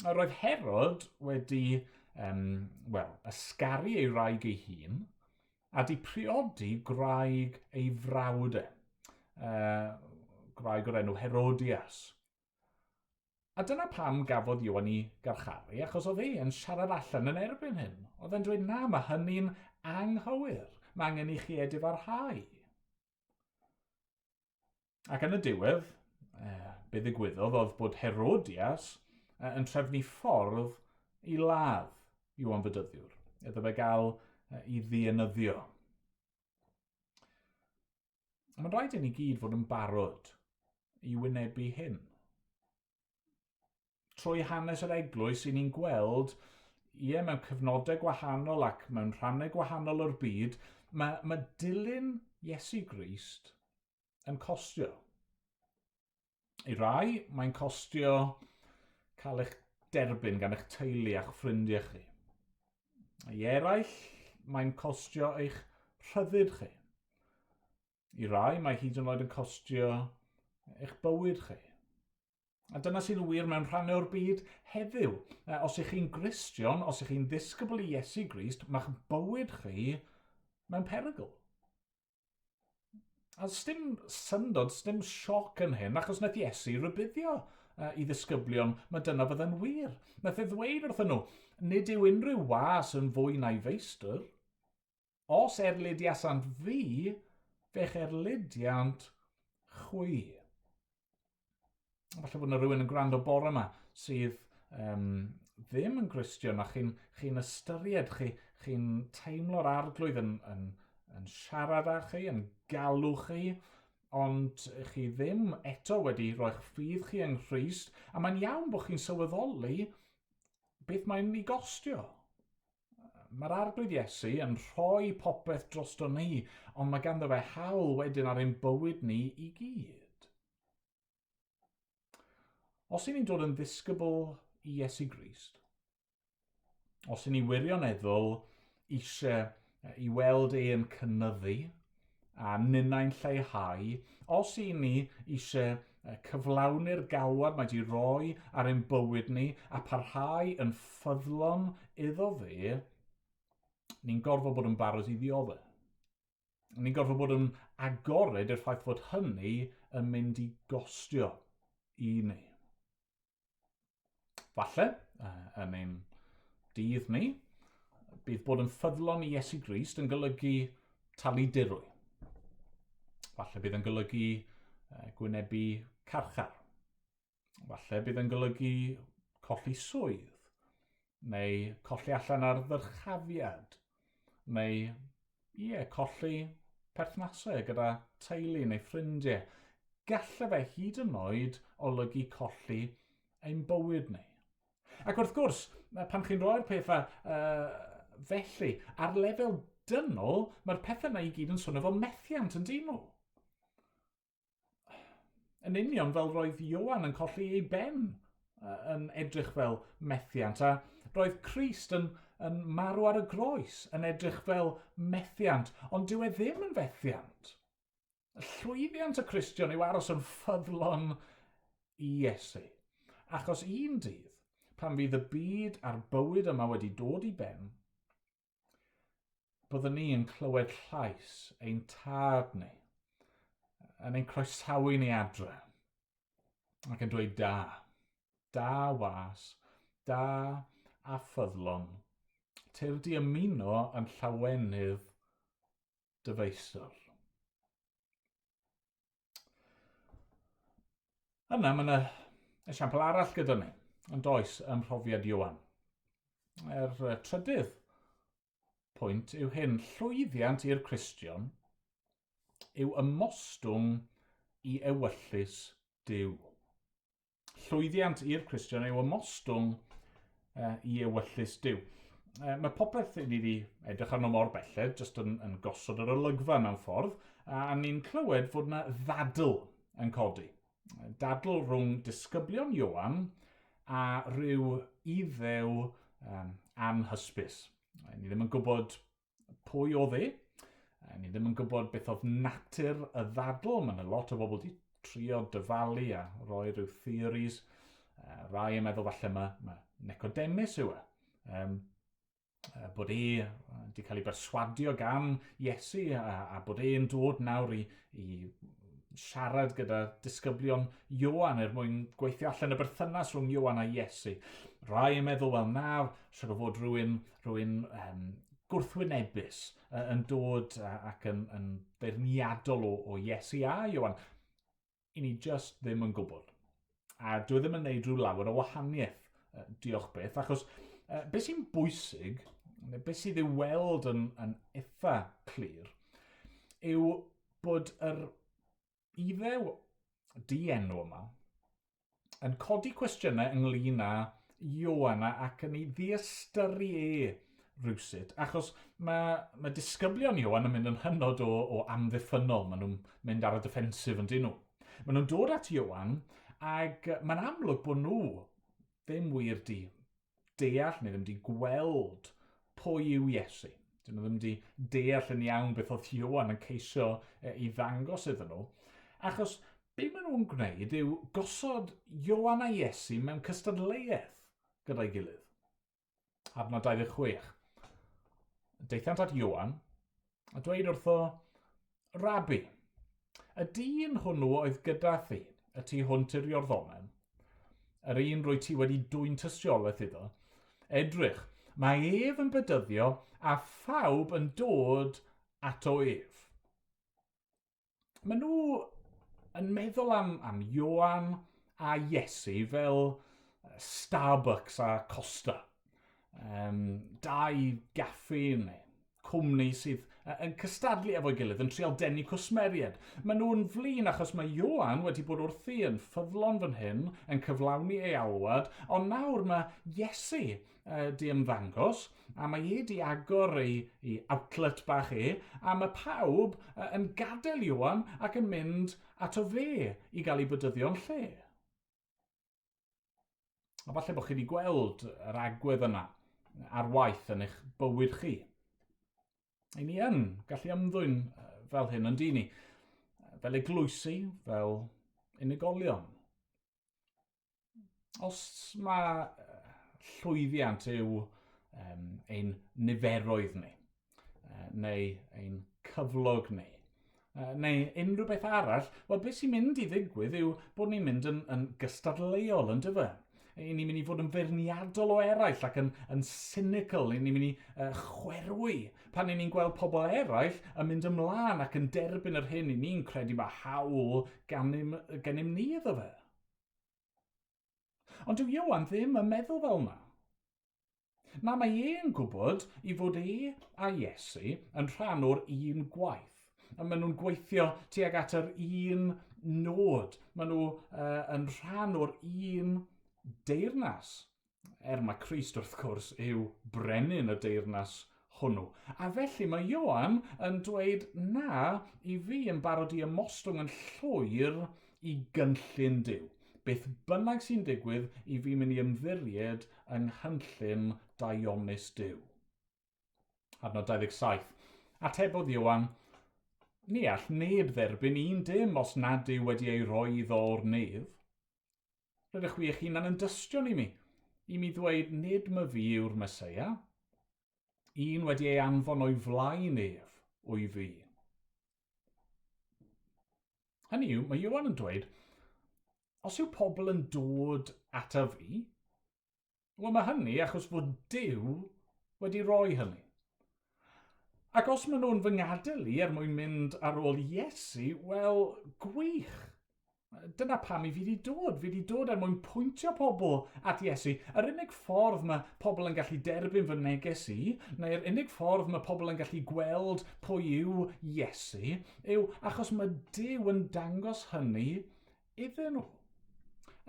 Roedd Herod wedi, wel, ysgaru ei wraig ei hun a di priodi gwraig ei frawd e, gwraig o'r enw Herodias. A dyna pam gafodd Ioan ei garcharu, achos oedd e yn siarad allan yn erbyn hyn. Oedd e'n dweud, na, mae hynny'n anghywir. Mae angen i chi edifarhau. Ac yn y diwedd, be ddigwyddodd oedd bod Herodias yn trefnu ffordd i ladd Ioan Fedyddiwr, iddo fe gael i ddienyddio. Mae'n rhaid i ni gyd fod yn barod i wynebu hyn. Trwy hanes yr eglwys, i ni'n gweld, ie, mewn cyfnodau gwahanol ac mewn rhannau gwahanol o'r byd, mae dilyn Iesu Grist yn costio. I rai, mae'n costio cael eich derbyn gan eich teulu a'ch ffrindiau chi. I eraill, mae'n costio eich rhyddid chi. I rai, mae hyd yn oed yn costio eich bywyd chi. A dyna sy'n wir mewn rhannau o'r byd heddiw. Os ych chi'n Gristion, os ych chi'n ddisgybl i Iesu Grist, mae'ch bywyd chi mewn perygl. A sdim syndod, sdim sioc yn hyn, achos wnaeth Iesu rybuddio i ddisgyblion, mae dyna fydda'n wir. Nath e ddweud wrthyn nhw, nid yw unrhyw was yn fwy na'i feistr. Os erlidiasant fi, fe'ch erlidiant chwi. Falle bod yna rhywun yn gwrando bore yma sydd ddim yn Gristion a chi'n chi ystyried, chi'n chi teimlo'r arglwydd yn siarad â chi, yn galw chi, ond chi ddim eto wedi rhoi'ch ffydd chi yng Nghrist, a mae'n iawn bod chi'n sylweddoli beth mae'n ei gostio. Mae'r Arglwydd Iesu yn rhoi popeth drosto ni, ond mae ganddo fe hawl wedyn ar ein bywyd ni i gyd. Os y'n ni'n dod yn ddisgybl i Iesu Grist, os y'n ni wirioneddol eisiau i weld e yn cynyddu a ninnau'n lleihau, os y'n ni eisiau cyflawni'r galwad mae di roi ar ein bywyd ni a parhau yn ffyddlon iddo fe, ni'n gorfod bod yn barod i ddioddef. Ni'n gorfod bod yn agored i'r ffaith fod hynny yn mynd i gostio i ni. Falle, yn ein dydd ni, bydd bod yn ffyddlon i Iesu Grist yn golygu talu dirwy. Falle bydd yn golygu gwynebu carchar. Falle bydd yn golygu colli swydd, neu colli allan ar ddyrchafiad, neu ie, colli perthnasau gyda teulu neu ffrindiau. Gallai fe hyd yn oed olygu colli ein bywyd ni. Ac wrth gwrs, pan chi'n rhoi'r pethau felly, ar lefel dynol, mae'r pethau yna i gyd yn swnio fel methiant yn dyn nhw. Yn union fel roedd Ioan yn colli ei ben yn edrych fel methiant, a roedd Crist yn marw ar y groes yn edrych fel methiant, ond dyw e ddim yn fethiant. Llwyddiant y Cristion yw aros yn ffyddlon i Iesu. Achos un dydd, pan fydd y byd a'r bywyd yma wedi dod i ben, byddwn ni yn clywed llais ein tad ni, yn ein croesawu ni adre, ac yn dweud da, da was, da a ffyddlon, tyrd i ymuno yn llawenydd dy feistr. Yna, mae yna esiampl arall gyda ni, yn does, ym mhrofiad Ioan. Er trydydd pwynt yw hyn, llwyddiant i'r Cristion yw ymostwng i ewyllys Duw. Llwyddiant i'r Cristion yw ymostwng i ewyllys Duw. Mae popeth i ni wedi edrych arno mor belled, jyst yn gosod yr olygfa mewn ffordd, a ni'n clywed fod yna ddadl yn codi. Dadl rhwng disgyblion Ioan a rhyw Iddew anhysbys. Ni ddim yn gwybod pwy oedd e. Ni ddim yn gwybod beth oedd natur y ddadl. Mae yna lot o bobl wedi trio dyfalu a rhoi rhyw theories. Rai yn meddwl falle mae Nicodemus yw e. Bod e wedi cael ei berswadio gan Iesu a bod e'n dod nawr i siarad gyda disgyblion Ioan er mwyn gweithio allan y berthynas rhwng Ioan a Iesu. Rai yn meddwl, wel na, siwr o fod rhywun gwrthwynebus yn dod ac yn beirniadol o Iesu a Ioan. I ni just ddim yn gwybod. A dwi e ddim yn neud rhyw lawer o wahaniaeth, diolch byth, achos beth sy'n bwysig, neu beth sydd i'w weld yn, yn eitha clir, yw bod yr Iddew dienw yma yn codi cwestiynau ynglyn â Ioan ac yn ei ddiystyru e rhywsut, achos mae, mae disgyblion Ioan yn mynd yn hynod o, o amddiffynnol, maen nhw'n mynd ar y defensif yn dyn nhw. Maen nhw'n dod at Ioan ac mae'n amlwg bod nhw ddim wir di deall neu ddim di gweld pwy yw Iesu. Dyn nhw ddim di deall yn iawn beth oedd Ioan yn ceisio i ddangos iddyn nhw. Achos be maen nhw'n gwneud yw gosod Ioan a Iesu mewn cystadleuaeth gyda'i gilydd. Adnod 26. Daethant at Ioan a dweud wrtho, Rabi, y dyn hwnnw oedd gyda thi, y tu hwnt i'r Iorddonen, yr un rwy ti wedi dwyn tystiolaeth iddo, edrych, mae ef yn bedyddio a phawb yn dod ato ef. Maen nhw yn meddwl am, am Ioan a Iesu fel Starbucks a Costa. Um, dau gaffi neu cwmni sydd yn cystadlu efo'i gilydd, yn trial denu cwsmeriaid. Maen nhw'n flin achos mae Ioan wedi bod wrthi yn ffyddlon fan hyn, yn cyflawni ei alwad, ond nawr mae Iesu di ymddangos, a mae e di agor ei, ei outlet bach e, a mae pawb yn gadael Ioan ac yn mynd ato fe i gael ei bydyddio'n lle. A falle bod chi wedi gweld yr agwedd yna ar waith yn eich bywyd chi. I ni yn gallu ymddwyn fel hyn yn dyn ni, fel eglwysi, fel unigolion. Os mae llwyddiant yw um, ein niferoedd ni, neu ein cyflog ni, neu unrhyw beth arall, wel beth sy'n mynd i ddigwydd yw bod ni'n mynd yn, yn gystadleuol, yn dyfe? I ni'n mynd i fod yn feirniadol o eraill ac yn, yn cynical, i ni'n mynd i chwerwi pan i ni'n gweld pobl eraill yn mynd ymlaen ac yn derbyn yr hyn i ni'n credu mae hawl gennym, gennym ni iddo fe. Ond dyw Ioan ddim yn meddwl fel yna. Na, mae e'n gwybod i fod e a Iesu yn rhan o'r un gwaith. A maen nhw'n gweithio tuag at yr un nod. Maen nhw uh, yn rhan o'r un deyrnas. Er mae Crist, wrth gwrs, yw brenin y deyrnas hwnnw. A felly mae Ioan yn dweud na i fi yn barod i ymostwng yn llwyr i gynllun Duw. Beth bynnag sy'n digwydd i fi mynd i ymddiried yng nghynllun daionus Duw. Adnod 27. Atebodd Ioan, Ni all neb dderbyn un dim os nad yw wedi ei roi iddo o'r nef. Rydych chwi eich hunan yn dystion i mi, i mi ddweud nid my fi yw'r Meseia, un wedi ei anfon o'i flaen ef, o'i fi. Hynny yw, mae Iwan yn dweud, os yw pobl yn dod ata fi, Wel, mae hynny achos fod Duw wedi rhoi hynny. Ac os maen nhw'n fy ngadael i er mwyn mynd ar ôl Iesu, wel, gwych. Dyna pam i fi wedi dod. Fi wedi dod er mwyn pwyntio pobl at Iesu. Yr unig ffordd mae pobl yn gallu derbyn fy neges i, neu'r unig ffordd mae pobl yn gallu gweld pwy yw Iesu, yw achos mae Duw yn dangos hynny iddyn nhw.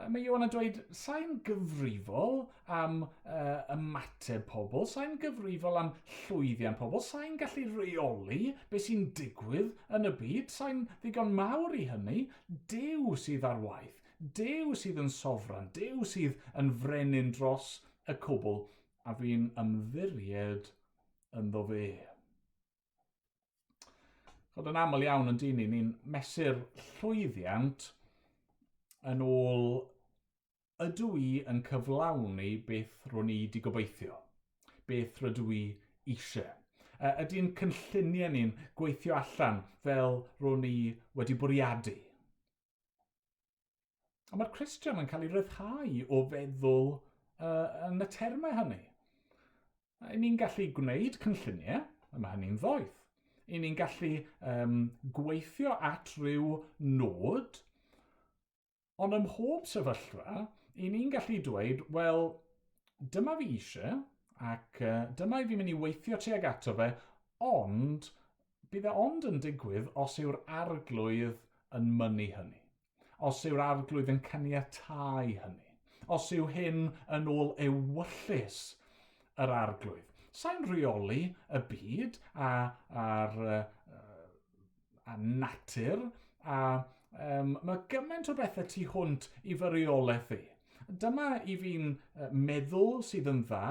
Mae Ioan yn dweud, sa'n gyfrifol am uh, ymateb pobl, sa'n gyfrifol am llwyddiant pobl, sa'n gallu reoli beth sy'n digwydd yn y byd, sa'n ddigon mawr i hynny. Duw sydd ar waith, Duw sydd yn sofran, Duw sydd yn frenin dros y cwbl, a fi'n ymddiried ynddo fe. Chod yn aml iawn yn dyn ni, ni'n mesur llwyddiant yn ôl ydw i yn cyflawni beth ro'n i di gobeithio, beth rydw i eisiau. Ydy'n cynlluniau ni'n gweithio allan fel ro'n i wedi bwriadu? A mae'r Cristion yn cael ei ryddhau o feddwl uh, yn y termau hynny. I ni'n gallu gwneud cynlluniau, a mae hynny'n ddoeth. I ni'n gallu um, gweithio at ryw nod, Ond ym mhob sefyllfa, i ni'n gallu dweud, wel, dyma fi eisiau, ac dyma i fi'n mynd i weithio tuag ato fe, ond bydd e ond yn digwydd os yw'r arglwydd yn mynnu hynny. Os yw'r arglwydd yn caniatáu hynny. Os yw hyn yn ôl ewyllys yr arglwydd. Sa'n rheoli y byd a, a'r, a natur, a mae gymaint o bethau tu hwnt i fy reolaeth i. Dyma i fi'n meddwl sydd yn dda,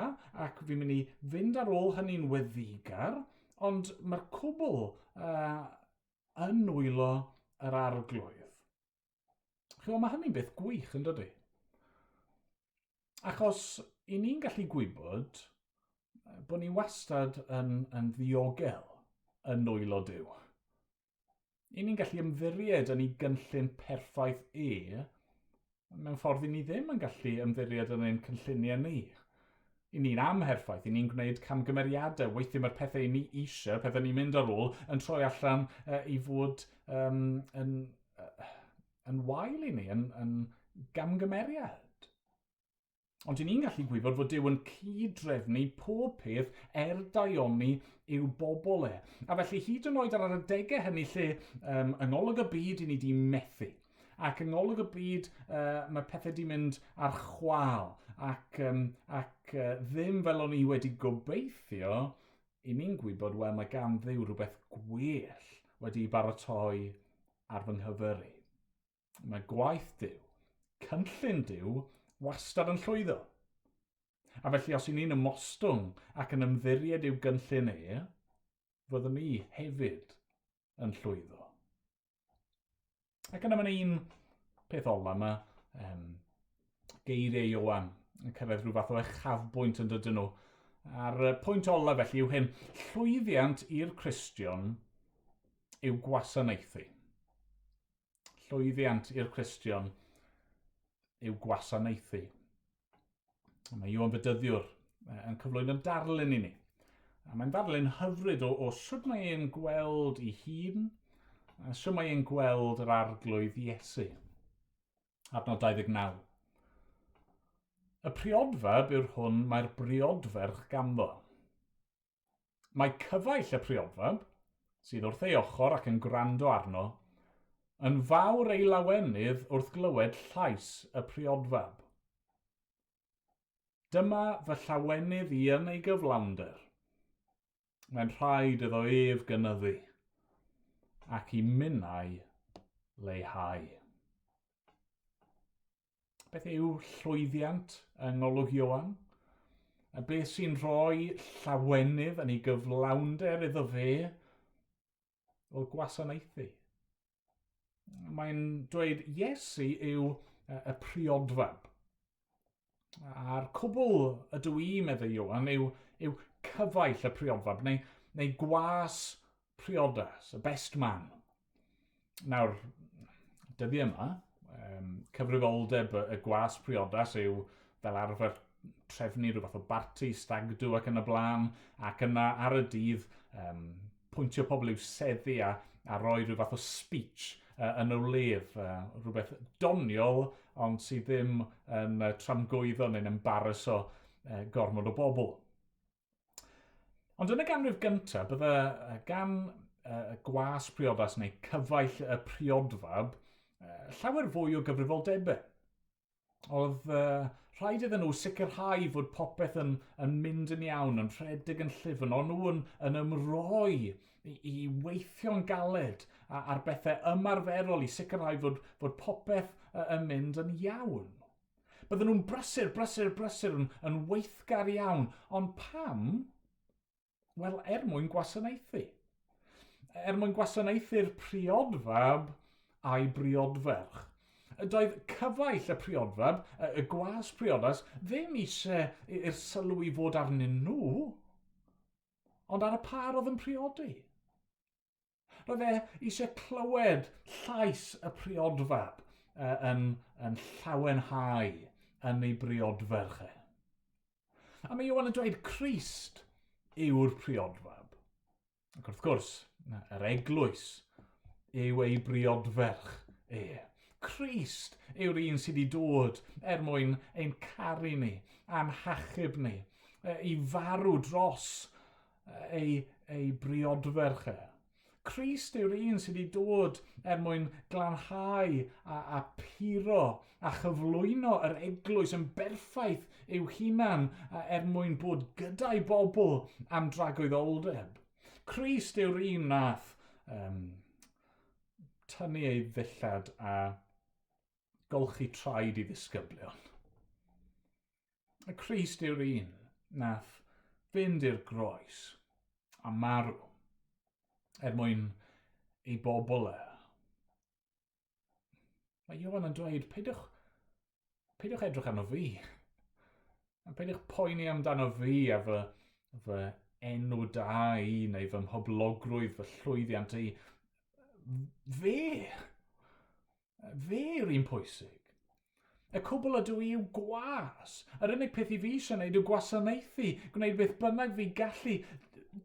ac fi'n mynd i fynd ar ôl hynny'n weddigar, ond mae'r cwbl yn nwylo yr arglwydd. Chymod, mae hynny'n beth gwych yn dydy? Achos i ni'n gallu gwybod bod ni wastad yn, yn ddiogel yn nwylo Duw. I ni'n gallu ymddiried yn ei gynllun perffaith e, mewn ffordd i ni ddim yn gallu ymddiried yn ein cynlluniau ni. I ni'n amherffaith, i ni'n gwneud camgymeriadau, weithiau mae'r pethau i ni eisiau, pethau ni'n mynd ar ôl, yn troi allan i fod um, yn, yn wael i ni, yn, yn gamgymeriad. Ond i ni'n gallu gwybod fod Duw yn cyd-drefnu pob peth er daioni i'w bobl e. A felly hyd yn oed ar yr adegau hynny lle um, yng ngolwg y byd i ni di methu, ac yng ngolwg y byd uh, mae pethau di mynd ar chwal ac, um, ac uh, ddim fel o'n i wedi gobeithio, i ni'n gwybod, wel, mae gan Dduw rhywbeth gwell wedi baratoi ar fy nghyfer i. Mae gwaith Duw, cynllun Duw, wastad yn llwyddo. A felly os y'n ni'n ymostwng ac yn ymddiried i'w gynllun e, fyddwn ni hefyd yn llwyddo. Ac yna mae'n un peth ola yma, um, geiriau Ioan yn cyrraedd rhyw fath o uchafbwynt yn dydyn nhw. A'r pwynt ola felly yw hyn, llwyddiant i'r Cristion yw gwasanaethu. Llwyddiant i'r Cristion yw gwasanaethu. Mae Ioan Fedyddiwr yn cyflwyno darlun i ni. A mae'n ddarlun hyfryd o, o sut mae e'n gweld ei hun, a sut mae e'n gweld yr arglwydd Iesu. Adnod 29. Y priodfab yw'r hwn mae'r briodferch ganddo. Mae cyfaill y priodfab, sydd wrth ei ochr ac yn gwrando arno, yn fawr ei lawenydd wrth glywed llais y priodfab. Dyma fy llawenydd i yn ei gyflawnder. Mae'n rhaid iddo ef gynyddu, ac i minnau leihau. Beth yw llwyddiant yng ngolwg Ioan? A beth sy'n rhoi llawenydd yn ei gyflawnder iddo fe? Wel, gwasanaethu. Mae'n dweud Iesu yw y priodfab. A'r cwbl ydw i, meddai Ioan, yw, yw cyfaill y priodfab, neu, neu gwas priodas, y best man. Nawr, dyddiau yma, um, cyfrifoldeb y, y gwas priodas yw fel arfer trefnu rhyw fath o barti, stag do ac yn y blaen, ac yna ar y dydd um, pwyntio pobl i'w seddi a, a rhoi rhyw fath o speech yn y wledd, rhywbeth doniol ond sydd ddim yn tramgwyddo neu'n embarrasso gormod o bobl. Ond yn y ganrif gyntaf, bydde gan y gwas priodas neu cyfaill y priodfab llawer fwy o gyfrifoldebau. Oedd rhaid iddyn nhw sicrhau fod popeth yn, yn mynd yn iawn, yn rhedeg yn llyfn, ond nhw yn, yn ymroi i, i weithio'n galed ar bethau ymarferol i sicrhau fod, fod popeth yn mynd yn iawn. Bydden nhw'n brysur, brysur, brysur, yn, yn weithgar iawn. Ond pam? Wel, er mwyn gwasanaethu. Er mwyn gwasanaethu'r priodfab a'i briodferch. Doedd cyfaill y priodfab, y, y gwas priodas, ddim eisiau i'r sylw i fod arnyn nhw, ond ar y par oedd yn priodi. Roedd e eisiau clywed llais y priodfab yn, yn llawenhau yn ei briodferch e. A mae Ioan yn dweud Crist yw'r priodfab. Ac wrth gwrs, yr eglwys yw ei briodferch e. Crist yw'r un sydd wedi dod er mwyn ein caru ni a'n hachub ni, i farw dros ei, ei briodferch e. Crist yw'r un sydd wedi dod er mwyn glanhau a, a puro a chyflwyno yr eglwys yn berffaith i'w hunan er mwyn bod gyda'i bobl am dragwyddoldeb. Crist yw'r un nath um, tynnu ei ddillad a golchi traed i ddisgyblion. Y Crist yw'r un nath fynd i'r groes a marw er mwyn ei bobl e. Mae Ioan yn dweud, peidiwch, peidiwch edrych arno fi. A peidiwch poeni amdano fi a fy, fy enw da i neu fy mhoblogrwydd, fy llwyddiant i. Fe! Fe yw'r un pwysig. Y cwbl ydw i yw gwas. Yr unig peth i fi eisiau gwneud yw gwasanaethu, gwneud beth bynnag fi gallu.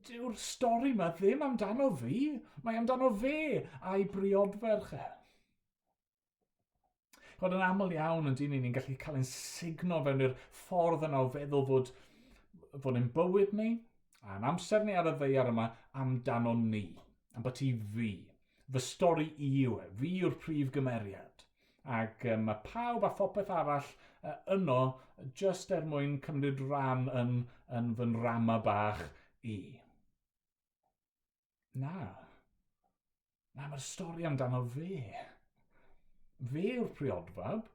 Dyw'r stori yma ddim amdano fi, mae amdano fe a'i briodferch e. Fod yn aml iawn yn dyn ni'n gallu cael ein sugno fewn i'r ffordd yna o feddwl fod, fod ein bywyd ni a'n amser ni ar y ddeiar yma amdano ni, am bod ti fi. Fy stori i yw e, fi yw'r prif gymeriad. Ac um, mae pawb a phopeth arall uh, yno just er mwyn cymryd rhan yn, yn fy nrama bach i. Na. Na, mae'r stori amdano fe. Fe yw'r priodfab.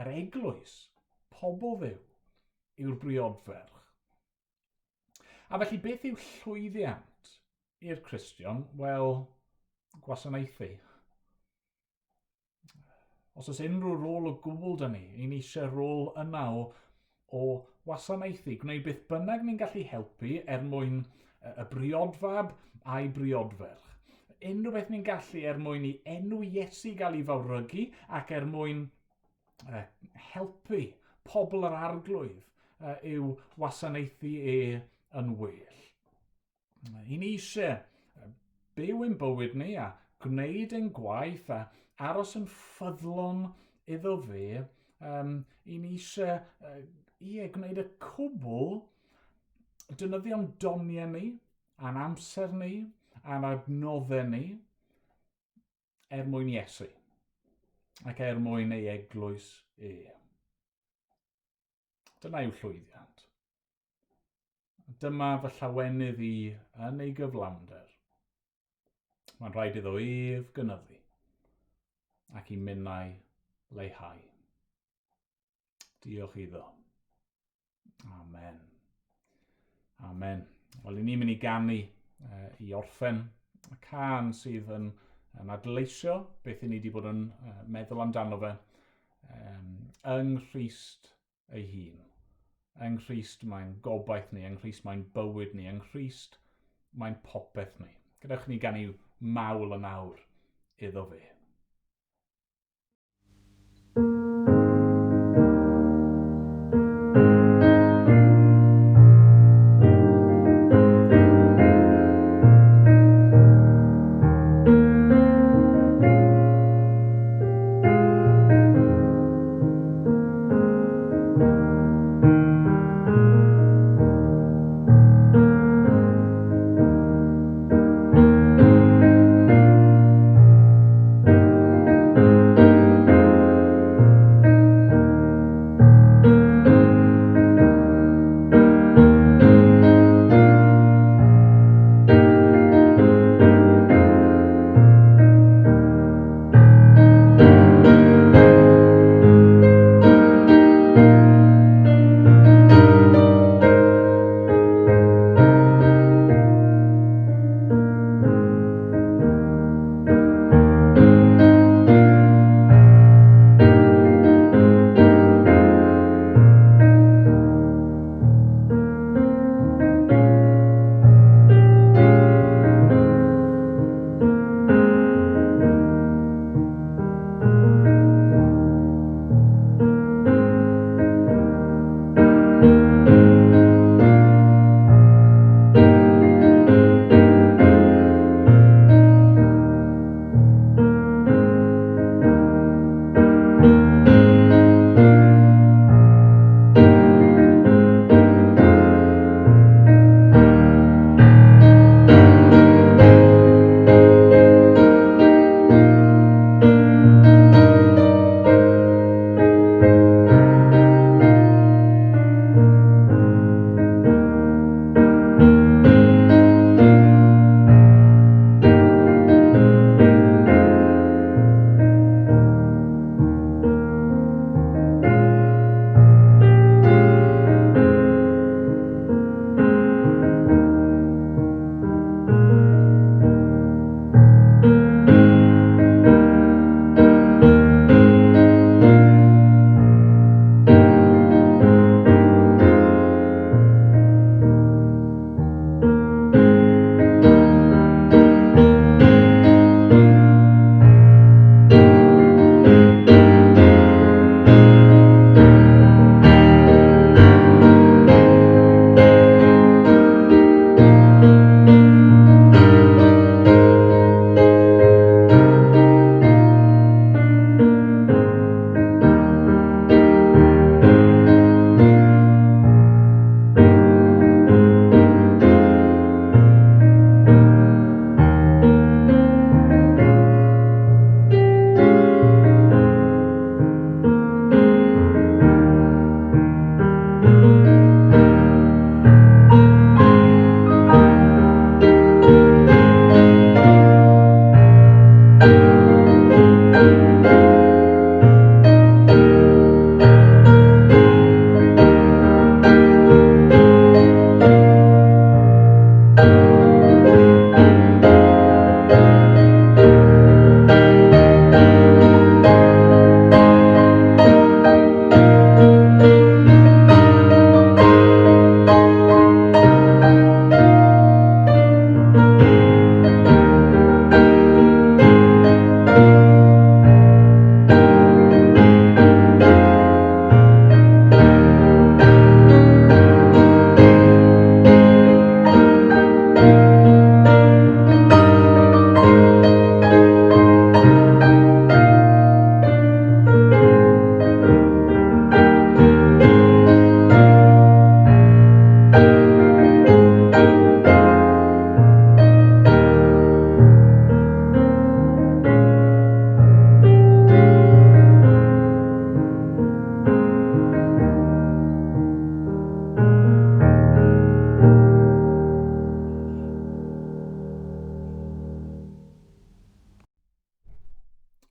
Yr eglwys, pobl ddew, yw'r briodferch. A felly beth yw llwyddiant i'r Cristion? Wel, gwasanaethu. Os oes unrhyw rôl o gwbl dyn ni, ni'n eisiau rôl yna o, o wasanaethu, gwneud beth bynnag ni'n gallu helpu er mwyn y briodfab a'i briodferch. Unrhyw beth ni'n gallu er mwyn i enw Iesu gael ei fawrygu ac er mwyn helpu pobl yr arglwydd i'w wasanaethu e yn well. I ni eisiau byw ein bywyd ni a gwneud ein gwaith a aros yn ffyddlon iddo fe. Um, I ni eisiau uh, ie, gwneud y cwbl defnyddio'n doniau ni, a'n amser ni, a'n adnoddau ni, er mwyn Iesu ac er mwyn ei eglwys e. Dyna yw llwyddiant. Dyma fy llawenydd i yn ei gyflawnder. Mae'n rhaid iddo ef gynyddu ac i minnau leihau. Diolch iddo. Amen. Amen. Wel, i ni'n mynd i ganu uh, i orffen y can sydd yn, yn adleisio beth i ni wedi bod yn uh, meddwl amdano fe um, yng Nghrist ei hun. Yng Nghrist mae'n gobaith ni, yng Nghrist mae'n bywyd ni, yng Nghrist mae'n popeth ni. Gadewch ni ganu mawl yn awr iddo fe.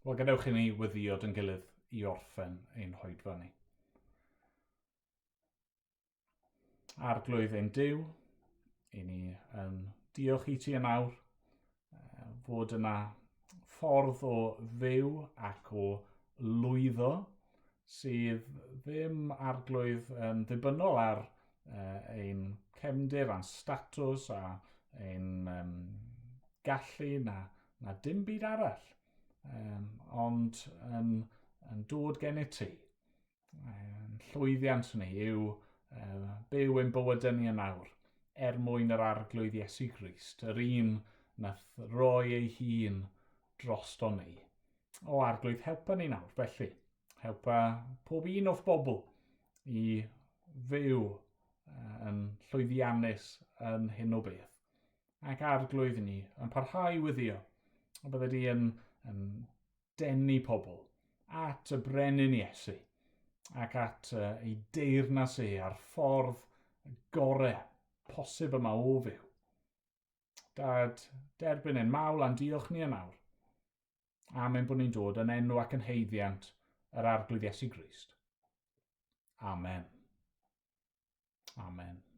Wel, gadewch i ni weddio dyn gilydd i orffen ein hoedfa ni. Arglwydd ein Duw, i ni yn diolch i ti yn awr fod yna ffordd o fyw ac o lwyddo sydd ddim arglwydd yn ddibynnol ar ein cefndir a'n statws a ein um, gallu na, na dim byd arall, um, ond yn, yn dod gen i ti. Ein llwyddiant ni yw uh, byw ein bywydau ni yn awr, er mwyn yr arglwydd Iesu Grist, yr un nath roi ei hun drosto ni. O arglwydd, helpa ni nawr, felly. Helpa pob un o'th bobl i fyw yn llwyddiannus yn hyn o beth. Ac arglwydd ni yn parhau i wyddio, a bydde di yn, yn denu pobl at y brenin Iesu ac at ei deyrnas e a'r ffordd gorau posib yma o fyw. Dad, derbyn ein mawl a'n diolch ni yn awr. Am ein bod ni'n dod yn enw ac yn heiddiant yr Arglwydd Iesu Grist. Amen. Amen.